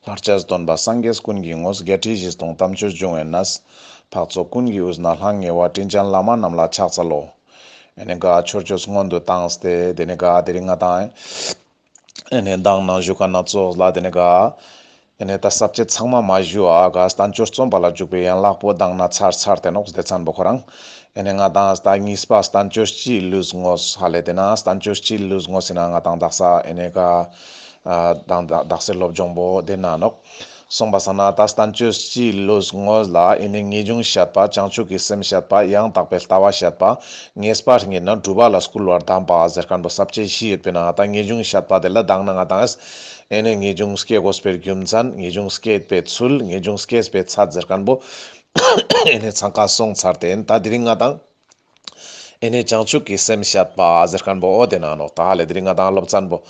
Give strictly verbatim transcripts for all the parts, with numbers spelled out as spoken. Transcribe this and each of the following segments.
བར་ཆད་སྟོན་པ་སངས་རྒྱས་ཀུན་གྱི་དངོས། བརྒྱད་ཁྲི་བཞི་སྟོང་དམ་ཆོས་འབྱུང་བའི་གནས། འཕགས་ཚོགས་ཀུན་གྱི་དབུས་ན་ལྷང་ངེ་བ། དྲིན་ཅན་བླ་མ་རྣམས་ལ་ཕྱག་འཚལ་ལོ། ཨེ་ནེ་ག་ཆོས་ཆོས་སྔོན་དུ་བཏང་སྟེ་དེ་ནེ་ག་དེ་རིང་ང་དང་ཨེ་ནེ་མདང་ནང་ཞུ་ཁན་ཙོགས་ལ་དེ་ནེ་ག་ཨེ་ནེ་ད་ས་བཅད་ཚང་མ་མ་ཞུ་བ་ག་བསྟན་བཅོས་རྩོམ་པ་ལ་འཇུག་པའི་ཡན་ལག་པོ་མདང་ནེ་ཚར་ཚར་ཏེ་ནོག་སྡེ་ཚན་པོ་ཁོ་རང་། ཨེ་ནེ་ང་དང་ད་གཉིས་པ་བསྟན་བཅོས་སྤྱིའི་ལུས་དངོས་ཧ་ལེ། དེ་ན་བསྟན་བཅོས་སྤྱིའི་ལུས་དངོས་ཟེར་ན་ང་དང་དག་ས་ཨེ་ནེ་ག་ཨ་དང་དག་སའི་སློབ་སྦྱོང་པོ་དེ་ན་ནོག། སོང་པ་སང་ན་ད་བསྟན་བཅོས་སྤྱིའི་ལུས་དངོས་ལ་ཨེ་ནེ་ངེས་འབྱུང་བཤད་པ། བྱང་ཆུབ་ཀྱི་སེམས་བཤད་པ། ཡང་དག་པའི་ལྟ་བ་བཤད་པ། ངེས་པ་རྙེད་ན་སྒྲུབ་པ་ལ་བསྐུལ་བར་གདམས་པ་ཟེར་ཁན་པོ་ས་བཅད་བཞི་ཡོད་པའི་ནང་ད་ངེས་འབྱུང་བཤད་པ་དེ་ལ་མདང་ནེ་ང་དང་ཨེ་ནེ་ངེས་འབྱུང་སྐྱེ་དགོས་པའི་རྒྱུ་མཚན། ངེས་འབྱུང་སྐྱེས་པའི་ཚུལ། ངེས་འབྱུང་སྐྱེས་པའི་ཚད་ཟེར་ཁན་པོ་ཨེ་ནེ་ཚང་ཀ་སོང་ཚར་ཏེ་ཨིན། ད་དེ་རིང་ང་དང་ཨེ་ནེ་བྱང་ཆུབ་ཀྱི་སེམས་བཤད་པ་ཟེར་ཁན་པོ་འོ་དེ་ན་ནོག། ད་ཧ་ལེ་དེ་རིང་ང་དང་སློབ་ཚན་པོ་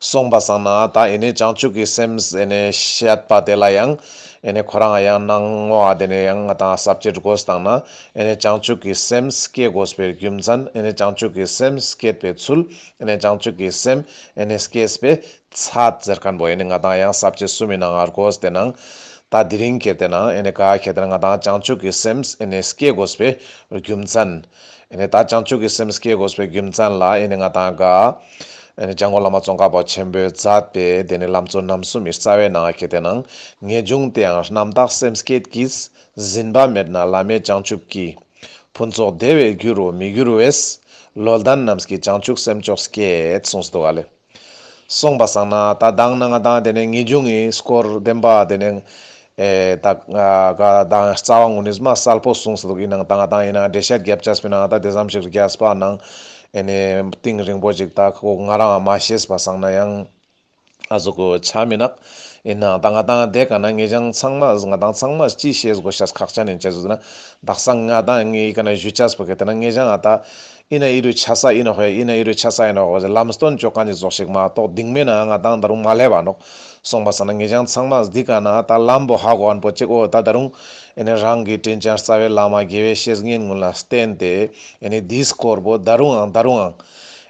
སོང་པ་སང་ན་ད་ཨེ་ནེ་བྱང་ཆུབ་ཀྱི་སེམས་ཨེ་ནེ་བཤད་པ་དེ་ལ་ཡང་ཨེ་ནེ་ཁོ་རང་ཡང་ནང་ངོ་ཨ་དེ་ནེ་ཡང་ང་དང་ས་བཅད་དགོས་བཏང་ན་ཨེ་ནེ་བྱང་ཆུབ་ཀྱི་སེམས་སྐྱེ་དགོས་པའི་རྒྱུ་མཚན། ཨེ་ནེ་བྱང་ཆུབ་ཀྱི་སེམས་སྐྱེད་པའི་ཚུལ། ཨེ་ནེ་བྱང་ཆུབ་ཀྱི་སེམས་ཨེ་ནེ་སྐྱེས་པའི་ཚད་ཟེར་ཁན་པོ་ཨེ་ནེ་ང་དང་ཡང་ས་བཅད་གསུམ་མི་ནང་ང་དགོས་ཏེ་ནང་། ད་དེ་རིང་ཁྱེར་ཏེ་ནང་ཨེ་ནེ་ག་ཁྱེར་ཏེ་ནང་ང་དང་བྱང་ཆུབ་ཀྱི་སེམས་ཨེ་ནེ་སྐྱེ་དགོས་པའི་རྒྱུ་མཚན། ཨེ་ནེ་ད་བྱང་ཆུབ་ཀྱི་སེམས་སྐྱེ་དགོས་པའི་རྒྱུ་མཚན་ལ་ཨེ་ནེ་ང་དང་ག་ཨེ་ནེ་འཇམ་མགོན་བླ་མ་ཙོང་ཁ་པ་ཆེན་པོས་མཛད་པའི་དེ་ནེ་ལམ་གཙོ་རྣམ་གསུམ་མི་རྩ་བའི་ནང་ཁྱེར་ཏེ་ནང་། ངེས་འབྱུང་དེ་ཡང་རྣམ་དག་སེམས་བསྐྱེད་ཀྱིས། ཟིན་པ་མེད་ན་བླ་མེད་བྱང་ཆུབ་ཀྱི། ཕུན་ཚོགས་བདེ་བའི་རྒྱུ་རུ་མི་འགྱུར་བས། བློ་ལྡན་རྣམས་ཀྱིས་བྱང་ཆུབ་སེམས་མཆོག་བསྐྱེད། གསུངས་སུ་འདུག་ག་ལེ། སོང་པ་སང་ན་ད་མདང་ནེ་ང་དང་དེ་ནེ་ངེས་འབྱུང་གི་སྐོར་བདེན་པ་དེ་ནེ་ཨེ་ད་ག་མདང་རྩ་བ་ངོ་ནེ་མ་གསལ་པོ་གསུངས་སུ་འདུག། ཨིན་ནའང་ད་ང་དང་ཨིན་ན་འགྲེལ་བཤད་རྒྱབ་ཅེས་པོའི་ནང་ད་དེ་ཙམ་ཞིག་རྒྱས་པ་ནང་ཨེ་ནེ་གཏིང་རིང་པོ་ཅིག་ད་ཁོ་ང་རང་མ་ཤེས་པ་སང་ན་ཡང་ཨ་ཟུག་གི་ཆ་མི་ནོག། ཨིན་ནའང་ད་ང་དང་དེ་ཀ་ན་ངེས་འབྱུང་ཚང་མ་ང་དང་ཚང་མ་ཅི་ཤེས་དགོས་ཤེས་ཁག་ཅན་ཨིན་ཅེས་ཟེར་ན། དག་ས་ང་དང་ངའི་ཀ་ན་ཞུ་ཅེས་པོ་ཁྱེར་ཏེ་ན་ངེས་འབྱུང་ཨ་ད་ཨིན་ན་ཨི་རུ་ཆ་ས་ཨིན་ནོག་ཧེ། ཨིན་ན་ཨི་རུ་ཆ་ས་ཨིན་ནོག་ཧེ། ལམ་སྟོན་ཅོ་ཁན་ནི་ཙོགས་ཤིག་མ་གཏོགས་གཏིང་མེད་ན་ང་དང་ད་རུང་མ་ལེབ་བ་ནོག། སོང་པ་སང་ན་ངེས་འབྱུང་ཚང་མ་འདི་ཀ་ན་ད་ལམ་པོ་ཧ་གོ་ཁན་པོ་ཅིག། འོ་ད་ད་རུང་ཨེ་ནེ་རང་གི་དྲིན་ཅན་རྩ་བའི་བླ་མ་དགེ་བའི་བཤེས་གཉེན་ཀུན་ལ་བསྟེན་ཏེ་ཨེ་ནེ་འདིའི་སྐོར་པོ་ད་རུང་ཨང་ད་རུང་ཨང་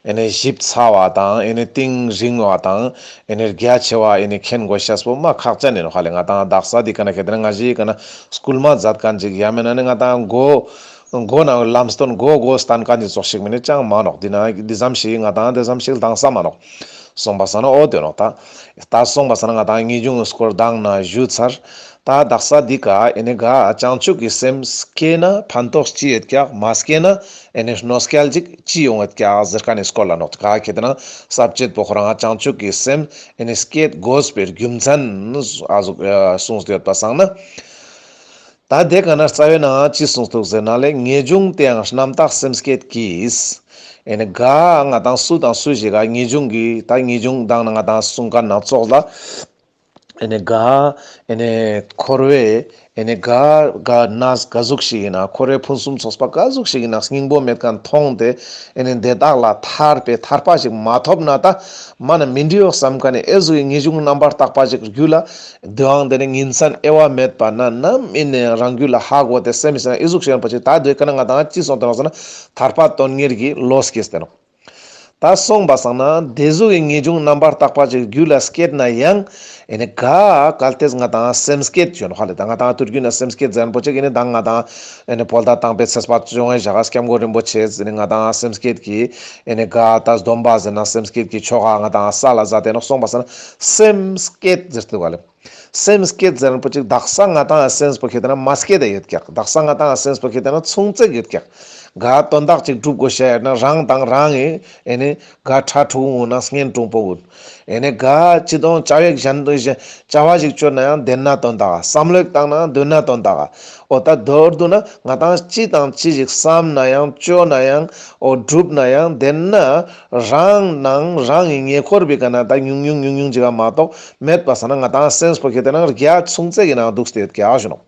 ཨེ་ནེ་ཞིབ་ཚགས་པ་དང་ཨེ་ནེ་གཏིང་རིང་བ་དང་ཨེ་ནེ་རྒྱ་ཆེ་བ་ཨེ་ནེ་མཁྱེན་དགོས་ཤེས་པོ་མ་ཁག་ཅན་ཨིན་ནོག་ཧ་ལེ། ང་དང་དག་ས་འདི་ཀ་ན་ཁྱེར་ཏེ་ན་ང་ཞིག་ཀ་ན་སྐུལ་མ་མཛད་ཁན་ཅིག་ཡང་མེན་ན་ནི་ང་དང་མགོ་མགོ་ནང་ལམ་སྟོན་མགོ་མགོ་སྟན་ཁན་ནི་ཙོགས་ཤིག་མེན་ན་ཅང་མ་ནོག། འདི་ན་འདི་ཙམ་ཞིག་ང་དང་དེ་ཙམ་ཞིག་ལྡང་ས་མ་ནོག། སོང་པ་སང་ན་འོ་དེ་ནོག་ད། ད་སོང་པ་སང་ན་ང་དང་ངེས་འབྱུང་སྐོར་མདང་ནེ་ཞུ་ཚར། ད་དག་ས་འདི་ཀ་ཨེ་ནེ་ག་བྱང་ཆུབ་ཀྱི་སེམས་སྐྱེས་ན་ཕན་ཐོགས་ཅི་ཡོད་ཀྱག། མ་སྐྱེས་ན་ཨེ་ནེ་གནོད་སྐྱེལ་ཅིག་ཅི་ཡོང་ཡོད་ཀྱག་ཟེར་ཁན་ནི་སྐོར་ལ་ནོག། ག་ཁྱེར་ཏེ་ན་ས་བཅད་པོ་ཁོ་རང་བྱང་ཆུབ་ཀྱི་སེམས་ཨེ་ནེ་སྐྱེད་དགོས་པའི་རྒྱུ་མཚན་ཨ་ཟུག་གསུངས་ཏེ་ཡོད་པ་སང་ན། ད་དེ་ཀ་ན་རྩ་བའི་ནང་ཅི་གསུངས་འདུག་ཟེར་ན་ལེ། ངེས་འབྱུང་དེ་ཡང་རྣམ་དག་སེམས་བསྐྱེད་ཀྱིས། ཨེ་ནེ་ག་ང་དང་སུ་དང་སུ་ཞིག་ག་ངེས་འབྱུང་གི་ད་ངེས་འབྱུང་མདང་ནེ་ང་དང་གསུང་ཁན་ནང་ཙོགས་ལ། ཨེ་ནེ་ག་ཨེ་ནེ་འཁོར་བའི་ཨེ་ནེ་ག་ག་ནས་ག་ཟུག་ཞིག་ཨིན་ན་འཁོར་བའི་ཕུན་སུམ་ཚོགས་པ་ག་ཟུག་ཞིག་ཨིན་ན་སྙིང་པོ་མེད་ཁན་མཐོང་སྟེ་ཨེ་ནེ་དེ་དག་ལ་ཐར་པའི་ཐར་པ་ཞིག་མ་ཐོབ་ན་ད་མ་ན་མི་འགྲིག་ཡོད་བསམ་ཁན་ནི་ཨེ་ཟུག་གི་ངེས་འབྱུང་རྣམ་པར་དག་པ་ཞིག་རྒྱུད་ལ་དེའང་དེ་ནི་ཉིན་མཚན་དབྱེ་བ་མེད་པ་ན་ནམ་ཨིན་ནའང་རང་རྒྱུད་ལ་ཧ་གོ་སྟེ་སེམས་སེ་ཨི་ཟུག་ཤེས་པ་ཅིག་ད་དེ་ཀ་ན་ང་དང་ཅི་སོང་སྟེ་ནོག་ཟེར་ན་ཐར་པ་དོན་གཉེར་གྱི་བློ་སྐྱེས་ཏེ་ནོག། ད་སོང་པ་སང་ན་དེ་ཟུག་གི་ངེས་འབྱུང་རྣམ་པར་དག་པ་ཅིག་རྒྱུད་ལ་སྐྱེས་ན་ཡང་ཨེ་ནེ་ག་གལ་ཏེ་ང་དང་སེམས་བསྐྱེད་ཅོ་ནོག་ཧ་ལེ། ད་ང་དང་ཐུར་རྒྱུད་ན་སེམས་བསྐྱེད་ཟེར་པོ་ཅིག་ཨེ་ནེ་ད་ང་དང་ཨེ་ནེ་བོད་ཟླ་དང་པོའི་ཚེས་པ་བཅོ་ལྔའི་ཞག་ག་སྐྱབས་མགོན་རིན་པོ་ཆེ་ཨེ་ནེ་ང་དང་སེམས་བསྐྱེད་ཀྱི་ཨེ་ནེ་ག་ད་སྡོམ་པ་ཟེར་ན་སེམས་བསྐྱེད་ཀྱི་ཆོ་ག་ང་དང་ས་ལ་ཟ་སྟེ་ནོག། སོང་པ་སང་ན་སེམས་བསྐྱེད་ཟེར་ཏེ་ག་ལེ། སེམས་བསྐྱེད་ཟེར་ཁན་པོ་ཅིག་དག་ས་ང་དང་སེམས་པོ་ཁྱེར་ཏེ་ན་མ་བསྐྱེད་དེ་ཡོད་ཀྱག། དག་ས་ང་དང་སེམས་པོ་ཁྱེར་ཏེ་ན་མཚུངས་བརྩེགས་ཡོད་ཀྱག། ག་དོན་དག་ཅིག་སྒྲུབ་དགོས་ཤེས་ཡོད་ན་རང་དང་རང་ངི་ཨེ་ནེ་ག་ཁྲ་ཕྲུ་གུ་ན་གཉེན་དྲུང་པོ་གུན་ཨེ་ནེ་ག་ཅི་དང་བྱ་བ་ཞིག་ཅོ་ན་ཡང་དེ་ན་དོན་དག། བསམ་བློ་བཏང་ན་དེ་ན་དོན་དག། འོ་ད་མདོར་བསྡུ་ན་ང་དང་ཅི་དང་ཅི་ཞིག་བསམ་ན་ཡང་ཅོ་ན་ཡང་འོ་སྒྲུབ་ན་ཡང་དེ་ན་རང་ནང་རང་ངི་ཉེ་འཁོར་བི་ཀ་ན་ད་ཉུང་ཉུང་ཉུང་ཉུང་ཅིག་ག་མ་གཏོགས་མེད་པ་སང་ན་ང་དང་སེམས་པོ་ཁྱེར་ཏེ་ན་རྒྱ་མཚུངས་བརྩེགས་ཀྱི་ནང་འདུག་སྟེ་ཡོད་ཀྱག་ཞུ་ནོག།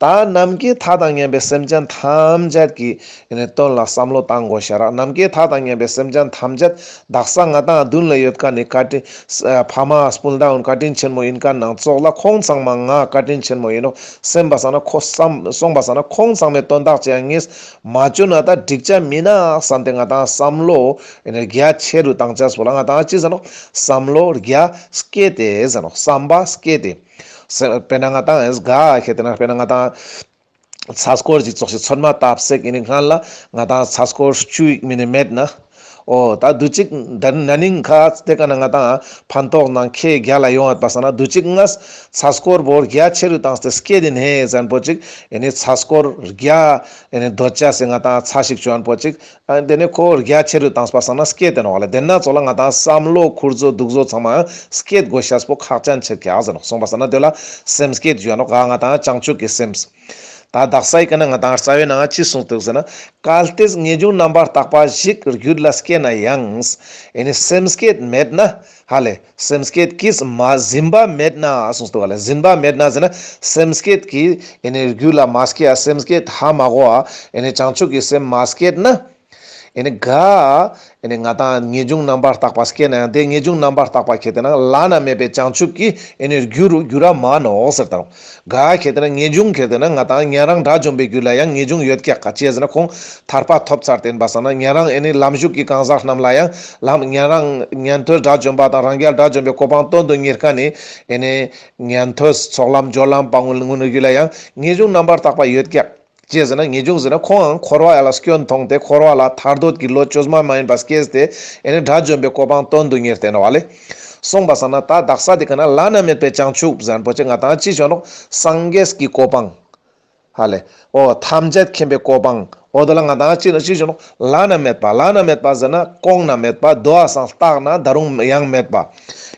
ད་ནམ་མཁའི་མཐའ་དང་མཉམ་པའི་སེམས་ཅན་ཐམས་ཅད་ཀྱི་ཨེ་ནི་དོན་ལ་བསམ་བློ་བཏང་དགོས་ཤ་རག་ནམ་མཁའི་མཐའ་དང་མཉམ་པའི་སེམས་ཅན་ཐམས་ཅད་དག་ས་ང་དང་མདུན་ལ་ཡོད་མཁན་ནི་བཀའ་དྲིན། ཨ་ཕ་མ་སྤུན་ཟླ་འོན་བཀའ་དྲིན་ཆེན་མོ་ཡིན་མཁན་ནང་ཙོགས་ལ་ཁོང་ཚང་མ་ང་བཀའ་དྲིན་ཆེན་མོ་ཡིན་ནོག་སེམས་པ་སང་ན་ཁོ་བསམ་སོང་པ་སང་ན་ཁོང་ཚང་མའི་དོན་དག་ཅི་ཡང་ངས་མ་བཅོ་ན་ད་འགྲིག་ཆ་མིན་ན་བསམ་སྟེ་ང་དང་བསམ་བློ་ཨེ་ནི་རྒྱ་ཆེ་རུ་བཏང་ཆས་པོ་ལ་ང་དང་ཅི་ཟེར་ནོག་བསམ་བློ་རྒྱ་སྐྱེད་དེ་ཟེར་ནོག་བསམ་པ་སྐྱེད་དེ། དཔེར་ན་ང་དང་ཨེ་ག་ཁེ་ཏེ་ན་དཔེར་ན་ང་དང་ཚ་སྐོར་ཅིག་ཙོགས་ཤིག་ཚོད་མ་བཏབ་སེ་ཨེ་ནི་སྔན་ལ་ང་དང་ཚ་སྐོར་བཅུ་ཡིག་མི་ནི་མེད་ན། འོ་ད་དུ་ཅིག་ད་ན་ནིང་ཁ་དེ་ཀ་ན་ང་དང་ཕན་ཐོགས་ནང་ཁེ་རྒྱ་ལ་ཡོང་བ་པ་སང་ན་དུ་ཅིག་ངས་ཚ་སྐོར་བོ་རྒྱ་ཆེ་རུ་བཏང་སྟེ་སྐྱེད་དེ་ནེ་ཟན་པོ་ཅིག་ཨེ་ནི་ཚ་སྐོར་རྒྱ་ཨེ་ནི་དོད་ཆ་སེ་ང་དང་ཚ་ཞིག་བཅོ་ཨན་པོ་ཅིག་ཨ་དེ་ནེ་ཁོ་རྒྱ་ཆེ་རུ་བཏང་པ་སང་ན་སྐྱེད་དེ་ནོག་ལེ། དེ་ན་ཙོགས་ལ་ང་དང་བསམ་བློ་ཁུར་ཚོ་འདུག་ཚོ་ཚང་མ་སྐྱེད་དགོས་ཤ་སྤོ་ཁག་ཅན་ཆེ་ཁྱག་ཟེར་ནོག་སོང་པ་སང་ན་དེ་ལ་སེམས་བསྐྱེད་ཞུ་ཡ་ནོག་ག་ང་དང་བྱང་ཆུབ་ཀྱི་སེམས། ད་དག་ས་ཡི་ཀ་ན་ང་དང་རྩ་བའི་ནང་ཅི་གསུངས་འདུག་ཟེར་ན། གལ་ཏེ་ངེས་འབྱུང་རྣམ་པར་དག་པ་ཞིག་རྒྱུད་ལ་སྐྱེས་ན་ཡང་། ཨེ་ནི་སེམས་བསྐྱེད་མེད་ན། ཧ་ལེ། སེམས་བསྐྱེད་ཀྱིས་མ་ཟིན་པ་མེད་ན་གསུངས་འདུག་ཧ་ལེ། ཟིན་པ་མེད་ན་ཟེར་ན་སེམས་བསྐྱེད་ཀྱིས་ཨེ་ནི་རྒྱུད་ལ་མ་སྐྱེས་ཨ་སེམས་བསྐྱེད་ཧ་མ་གོ་ཨ་ཨེ་ནི་བྱང་ཆུབ་ཀྱི་སེམས་མ་སྐྱེས་ན། ཨེ་ནི་ག་ཨེ་ནི་ང་དང་ངེས་འབྱུང་རྣམ་པར་དག་པ་སྐྱེས་ན་ཡང་དེ་ངེས་འབྱུང་རྣམ་པར་དག་པ་ཁེ་ཏེ་ན་བླ་ན་མེད་པའི་བྱང་ཆུབ་ཀྱི་ཨེ་ནི་རྒྱུ་རུ་འགྱུར་ར་མ་ནོག་ཟེར་ཏེ་ནོག་ག་ཁེ་ཏེ་ན་ངེས་འབྱུང་ཁེ་ཏེ་ན་ང་དང་ཉན་རང་དགྲ་བཅོམ་པའི་རྒྱུད་ལ་ཡང་ངེས་འབྱུང་ཡོད་ཀྱག་ག་ཅི་ཟེར་ན་ཁོང་ཐར་པ་ཐོབ་ཚར་ཏེ་ཡིན་པ་སང་ན་ཉན་རང་ཨེ་ནི་ལམ་ཞུགས་ཀྱི་གང་ཟག་རྣམས་ལ་ཡང་ལམ་ཉན་རང་ཉན་ཐོས་དགྲ་བཅོམ་པ་དང་རང་རྒྱལ་དགྲ་བཅོམ་པའི་གོ་འཕང་དོན་དུ་གཉེར་མཁན་ནི་ཨེ་ནི་ཉན་ཐོས་ཚོགས་ལམ་སྦྱོར་ལམ་སྤང་བླང་གུན་ནི་རྒྱུད་ལ་ཡང་ངེས་འབྱུང་རྣམ་པར་དག་པ་ཡོད་ཀྱག་ཅི་ཟེར་ན་ངེས་འབྱུང་ཟེར་ན་ཁོང་ཡང་འཁོར་བ་ཡ་ལ་སྐྱོན་མཐོང་སྟེ་འཁོར་བ་ལ་ཐར་འདོད་ཀྱི་བློ་བཅོས་མ་མ་ཡིན་པ་སྐྱེས་ཏེ་ཨེ་ནི་དགྲ་བཅོམ་པའི་གོ་འཕང་དོན་དུ་གཉེར་ཏེ་ནོག་ལེ། སོང་པ་སང་ན་ད་དག་ས་དེ་ཀ་ན་བླ་ན་མེད་པའི་བྱང་ཆུབ་ཟེར་ན་པོ་ཅིག་ང་དང་ཅི་ཞུ་ནོག་སངས་རྒྱས་ཀྱི་གོ་འཕང་། ཧ་ལེ། འོ་ཐམས་ཅད་མཁྱེན་པའི་གོ་འཕང་། འོ་དེ་ལ་ང་དང་ཅི་ན་ཅི་ཞུ་ནོག་བླ་ན་མེད་པ། བླ་ན་མེད་པ་ཟེར་ན་གོང་ན་མེད་པ། དོ་བ་སང་རྟག་ན་ད་རུང་ཡང་མེད་པ།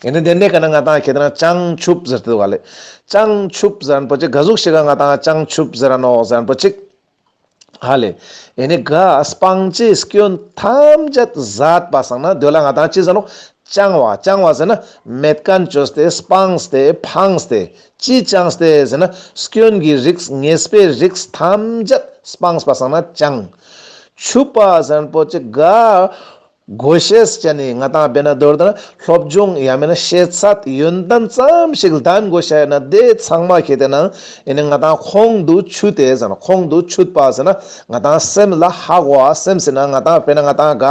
ཨེ་ནི་དེ་འདྲའི་ཀ་ན་ང་དང་ཁྱེད་རང་བྱང་ཆུབ་ཟེར་ཏེ་འདུག་ག་ལེ། བྱང་ཆུབ་ཟེར་ན་པོ་ཅིག་ག་ཟུག་ཞིག་ག་ང་དང་བྱང་ཆུབ་ཟེར་ར་ནོག་ཟེར་ན་པོ་ཅིག་ཧ་ལེ། ཨེ་ནི་ག་སྤང་བྱའི་སྐྱོན་ཐམས་ཅད་ཟད་པ་སང་ན་དེ་ལ་ང་དང་ཅི་ཟེར་ནོག་བྱང་བ། བྱང་བ་ཟེར་ན་མེད་མཁན་བཅོས་ཏེ་སྤངས་ཏེ་འཕངས་ཏེ། ཅི་བྱངས་ཏེ་ཟེར་ན་སྐྱོན་གྱི་རིགས་ཉེས་པའི་རིགས་ཐམས་ཅད་སྤངས་པ་སང་ན་བྱང་། ཆུབ་པ་ཟེར་ན་པོ་ཅིག་ག་གོ་ཤེས་ཅན་ནི་ང་དང་བེ་ན་མདོར་དུ་ན་སློབ་སྦྱོང་ཡང་མེད་ན་ཤེས་ཚད་ཡོན་ཏན་ཙམ་ཞིག་ལྡན་དགོས་ཤ་ཡོད་ན་དེ་ཚང་མ་ཁེ་ཏེ་ན་ཨེ་ནི་ང་དང་ཁོང་དུ་ཆུད་དེ་ཟེར་ན། ཁོང་དུ་ཆུད་པ་ཟེར་ན་ང་དང་སེམས་ལ་ཧ་གོ་བ། སེམས་ཟེར་ན་ང་དང་བེ་ན་ང་དང་ག་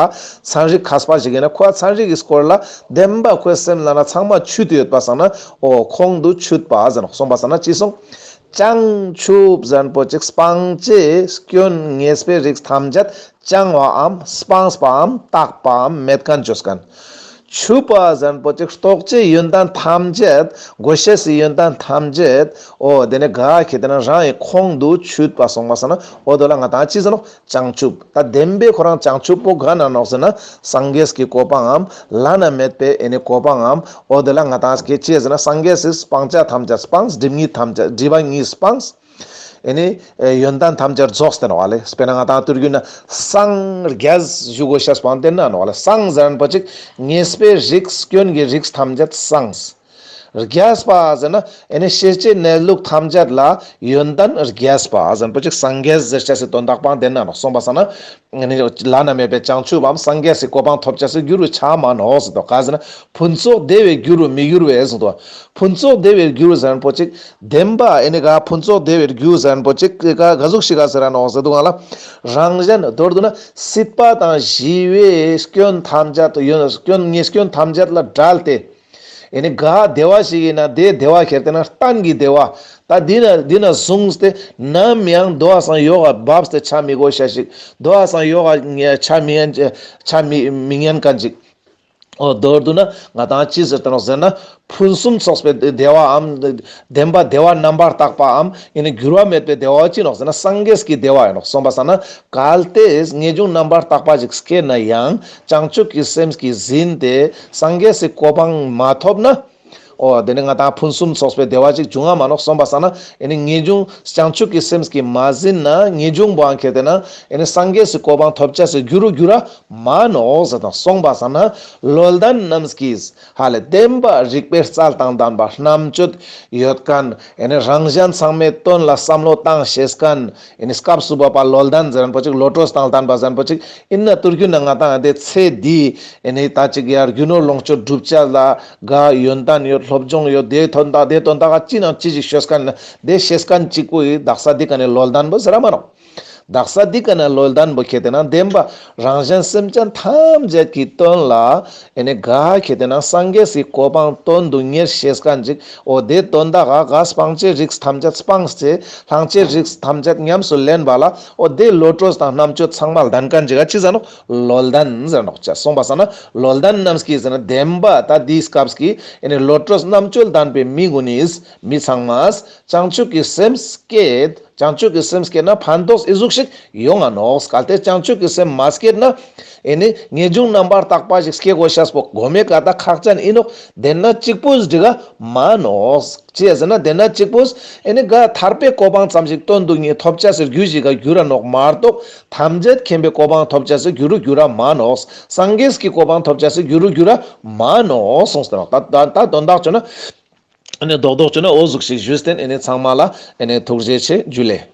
ཚན་རིག་མཁས་པ་ཞིག་ཡིན་ན་ཁོ་ཚན་རིག་གི་སྐོར་ལ་བདེན་པ་ཁོའི་སེམས་ལ་ན་ཚང་མ་ཆུད་དེ་ཡོད་པ་སང་ན་འོ་ཁོང་དུ་ཆུད་པ་ཟེར་ན། སོང་པ་སང་ན་ཅི་སོང་། བྱང་ཆུབ་ཟེར་ན་པོ་ཅིག་སྤང་བྱའི་སྐྱོན་ཉེས་པའི་རིགས་ཐམས་ཅད་བྱང་བའམ་སྤངས་པའམ་དག་པའམ་མེད་མཁན་བཅོས་མཁན། ཆུབ་པ་ཟེར་ན་པོ་ཅིག་རྟོགས་བྱའི་ཡོན་ཏན་ཐམས་ཅད་གོ་ཤེས་སི་ཡོན་ཏན་ཐམས་ཅད་འོ་དེ་ནི་ག་ཁེ་ཏེ་ན་རང་ཡི་ཁོང་དུ་ཆུད་པ་སོང་པ་སང་ན་འོ་དེ་ལ་ང་དང་ཅི་ཟེར་ནོག་བྱང་ཆུབ། ད་བདེན་པའི་ཁོ་རང་བྱང་ཆུབ་པོ་ག་ན་ནོག་ཟེར་ན་སངས་རྒྱས་ཀྱི་གོ་འཕང་ངམ་བླ་ན་མེད་པའི་ཨེ་ནི་གོ་འཕང་ངམ། འོ་དེ་ལ་ང་དང་སྐད་ཅི་ཟེར་ན་སངས་རྒྱས་སི་སྤང་བྱ་ཐམས་ཅད་སྤངས། སྒྲིབ་གཉིས་ཐམས་ཅད་སྒྲིབ་པ་གཉིས་སྤངས། ཨེ་ནི་ཡོན་ཏན་ཐམས་ཅད་རྫོགས་ཏེ་ནོག་ལེ། དཔེར་ན་ང་དང་དུར་རྒྱུད་ན་སངས་རྒྱས་ཞུ་དགོས་ཤེས་སྤང་དེ་ན་ནོག་ལེ། སངས་ཟེར་ན་པོ་ཅིག་ཉེས་པའི་རིགས་སྐྱོན་གྱི་རིགས་ཐམས་ཅད་སངས། རྒྱས་པ་ཟེར་ན་ཨེ་ནི་ཤེས་བྱའི་གནས་ལུགས་ཐམས་ཅད་ལ་ཡོན་ཏན་རྒྱས་པ་ཟེར་ན་པོ་ཅིག་སངས་རྒྱས་ཟེར་ཅེས་སི་དོན་དག་པང་དེ་ན་ནོག། སོང་པ་སང་ན་ཨེ་ནི་བླ་ན་མེད་པའི་བྱང་ཆུབ་བམ་སངས་རྒྱས་སི་གོ་འཕང་ཐོབ་ཅེས་སི་རྒྱུ་རུ་ཆ་མ་ནོག་ཟེར་དོ། ག་ཟེར་ན་ཕུན་ཚོགས་བདེ་བའི་རྒྱུ་རུ་མི་འགྱུར་བས་ཟེར་དོ། ཕུན་ཚོགས་བདེ་བའི་རྒྱུ་ཟེར་ན་པོ་ཅིག་བདེན་པ་ཨེ་ནི་ག་ཕུན་ཚོགས་བདེ་བའི་རྒྱུ་ཟེར་ན་པོ་ཅིག་ག་ག་ཟུག་ཞིག་ག་ཟེར་ར་ནོག་ཟེར་དུག་ག་ལེ། རང་གཞན་མདོར་བསྡུ་ན་སྲིད་པ་དང་ཞི་བའི་སྐྱོན་ཐམས་ཅད་ཡོད་སྐྱོན་ཉེས་སྐྱོན་ཐམས་ཅད་ལས་བྲལ་ཏེ། ཨེ་ནི་ག་བདེ་བ་ཞིག་ཡིན་ན་དེ་བདེ་བ་ཁྱེར་ཏེ་ན་གཏན་གྱི་བདེ་བ། ད་འདི་ན་འདི་ན་བཟུང་སྟེ་ནམ་ཡང་དོ་བ་སང་ཡོག་ག་བབས་ཏེ་ཆ་མི་དགོས་ཤེས་ཤིག། དོ་བ་སང་ཡོག་ག་ཆ་མི་ཉན་ཆ་མི་མི་ཉན་མཁན་ཅིག། འོ་མདོར་བསྡུ་ན་ང་དང་ཅི་ཟེར་ཏེ་ནོག་ཟེར་ན་ཕུན་སུམ་ཚོགས་པའི་བདེ་བའམ་བདེན་པ་བདེ་བ་རྣམ་པར་དག་པའམ་ཨེ་ནི་འགྱུར་བ་མེད་པའི་བདེ་བ་ཅི་ནོག་ཟེར་ན་སངས་རྒྱས་ཀྱི་བདེ་བ་ཡིན་ནོག། སོང་པ་སང་ན་གལ་ཏེ་ངེས་འབྱུང་རྣམ་པར་དག་པ་ཞིག་སྐྱེས་ན་ཡང་བྱང་ཆུབ་ཀྱི་སེམས་ཀྱིས་ཟིན་ཏེ་སངས་རྒྱས་སི་གོ་འཕང་མ་ཐོབ་ན། འོ་དེ་ནི་ང་ཏང་ཕུན་སུམ་ཚོགས་པའི་བདེ་བ་ཅིག་འབྱུང་ང་མ་ནོག། སོང་པ་སང་ན་ཨེ་ནི་ངེས་འབྱུང་བྱང་ཆུབ་ཀྱི་སེམས་ཀྱིས་མ་ཟིན་ན་ངེས་འབྱུང་པོའང་ཁེ་ཏེ་ན་ཨེ་ནི་སངས་རྒྱས་སི་གོ་འཕང་ཐོབ་ཅེས་སི་རྒྱུ་རུ་འགྱུར་ར་མ་ནོག་ཟེར་དང་། སོང་པ་སང་ན་བློ་ལྡན་རྣམས་ཀྱིས་ཧ་ལས་བདེན་པ་རིག་པའི་རྩལ་དང་ལྡན་པ་རྣམ་དཔྱོད་ཡོད་མཁན་ཨེ་ནི་རང་གཞན་ཚང་མའི་དོན་ལ་བསམ་བློ་བཏང་ཤེས་མཁན་ཨེ་ནི་སྐབས་སུ་བབ་པ་བློ་ལྡན་ཟེར་མཁན་པོ་ཅིག་བློ་གྲོས་དང་ལྡན་པ་ཟེར་མཁན་པོ་ཅིག་ཨིན་ན་ཐུར་གུ་ན་ང་ཏང་དེ་ཚེ་འདི་ཨེ་ནི་ད་ཅིག་ཡར་རྒྱུ་ནོར་ལོངས་སྤྱོད་སྒྲུབ་ཅེས་ལ་ག་ཡོན་ཏན་ཡོད། སློབ་སྦྱོང་ཡོད། དེ་དོན་དག་དེ་དོན་དག་ག་ཅི་ནང་ཅི་ཞིག་ཤེས་མཁན་དེ་ཤེས་མཁན་ཅིག་པོ་ཡི་དག་ས་འདི་ཀ་ནི་བློ་ལྡན་པོ་ཟེར་ར་མ་ནོག། དག་ས་འདི་ཀ་ན་བློ་ལྡན་པོ་ཁེ་ཏེ་ན་བདེན་པ་རང་གཞན་སེམས་ཅན་ཐམས་ཅད་ཀྱི་དོན་ལ་ཨེ་ནི་ག་ཁེ་ཏེ་ན་སངས་རྒྱས་སི་གོ་འཕང་དོན་དུ་གཉེར་ཤེས་མཁན་ཅིག། འོ་དེ་དོན་དག་ག་ག་སྤང་བྱའི་རིགས་ཐམས་ཅད་སྤངས་ཏེ་བླང་བྱའི་རིགས་ཐམས་ཅད་ཉམས་སུ་ལེན་པ་ལ་འོ་དེ་བློ་གྲོས་དང་རྣམ་དཔྱོད་ཚང་མ་ལྡན་མཁན་ཅིག་ག་ཅི་ཟེར་ནོག། བློ་ལྡན་ཟེར་ནོག་ཅེས། སོང་པ་སང་ན་བློ་ལྡན་རྣམས་ཀྱིས་ཟེར་ན་བདེན་པ་ད་འདིའི་སྐབས་ཀྱི་ཨེ་ནི་བློ་གྲོས་རྣམ་དཔྱོད་ལྡན་པའི་མི་ཀུན་ནིས་མི་ཚང་མས་བྱང་ཆུབ་ཀྱི་སེམས་བསྐྱེད། བྱང་ཆུབ་ཀྱི་སེམས་བསྐྱེད་ན་ཕན་ཐོགས་ཨི་ཟུག་ཞིག་ཡོང་ང་ནོག། གལ་ཏེ་བྱང་ཆུབ་ཀྱི་སེམས་མ་བསྐྱེད་ན་ཨེ་ནི་ངེས་འབྱུང་རྣམ་པར་དག་པ་ཞིག་སྐྱེ་དགོས་ཤེས་པོ་གོ་མེ་ཀ་ད་ཁག་ཅན་ཨིན་ནོག། དེ་ན་གཅིག་པོས་འགྲིག་ག་མ་ནོག། ཅི་ཟེར་ན་དེ་ན་གཅིག་པོས་ཨེ་ནི་ག་ཐར་པའི་གོ་འཕང་ཙམ་ཞིག་དོན་དུ་གཉེར་ཐོབ་ཅེས་སི་རྒྱུ་ཞིག་ག་འགྱུར་ར་ནོག་མ་གཏོགས་ཐམས་ཅད་མཁྱེན་པའི་གོ་འཕང་ཐོབ་ཅེས་སི་རྒྱུ་རུ་འགྱུར་ར་མ་ནོག། སངས་རྒྱས་ཀྱི་གོ་འཕང་ཐོབ་ཅེས་སི་རྒྱུ་རུ་འགྱུར་ར་མ་ནོག་གསུངས་ཏེ་ནོག། ད་ད་ད་དོན་དག་ཅོ་ན་ཨེ་ནི་རྡོག་རྡོག་ཅོ་ན་འོ་ཟུག་ཞིག་ཞུས་ཏེ་ཨེ་ནི་ཚང་མ་ལ་ཨེ་ནི་ཐུགས་རྗེ་ཆེ། འཇུ་ལེ།